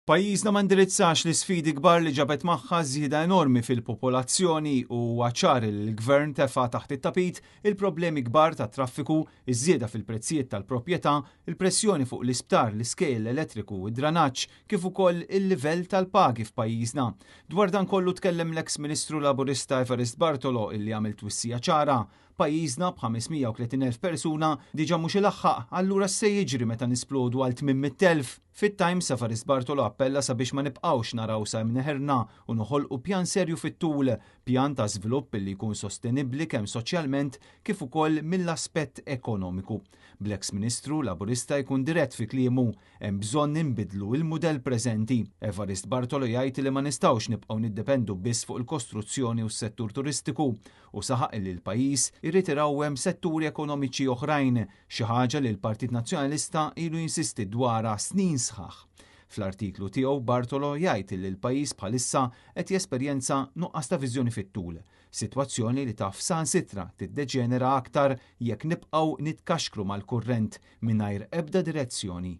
Pajjiżna ma indirizzax l-isfidi kbar li ġabet magħha żieda enormi fil-popolazzjoni u huwa ċar li l-Gvern tefa' taħt it-tapit il-problemi kbar tat-traffiku, iż-żieda fil-prezzijiet tal-proprjetà, il-pressjoni fuq l-isptar, l-iskejjel, l-elettriku, id-dranaġġ, kif ukoll il-livell tal-pagi f'pajjiżna. Dwar dan kollu tkellem l-eks Ministru Laburista Evarist Bartolo illi għamel twissija ċara. Pajjiżna b'530,000 persuna diġà mhux ilaħħaq, allura x'se jiġri meta nisplodu għal 800,000? Fit-Times, Evarist Bartolo appella sabiex ma nibqgħux naraw sa imneħirna u noħolqu pjan serju fit-tul, pjan ta' żvilupp illi jkun sostenibbli kemm soċjalment kif ukoll mill-aspett ekonomiku. Bl-eks Ministru Laburista jkun dirett fi kliemu, Hemm bżonn inbiddlu l-mudell preżenti. Evarist Bartolo jgħid li ma nistgħux nibqgħu niddependu biss fuq il-kostruzzjoni u s-settur turistiku u saħaq li l-pajjiż irid irawwem setturi ekonomiċi oħrajn, xi ħaġa li l-Partit Nazzjonalista ilu jinsisti dwarha snin sħaħ. Fl-artiklu tiegħu Bartolo jgħid li l-pajjiż bħalissa qed jesperjenza nuqqas ta' viżjoni fit-tul, sitwazzjoni li taf saħansitra tiddeġenera aktar jekk nibqgħu nitkaxkru mal-kurrent mingħajr ebda direzzjoni.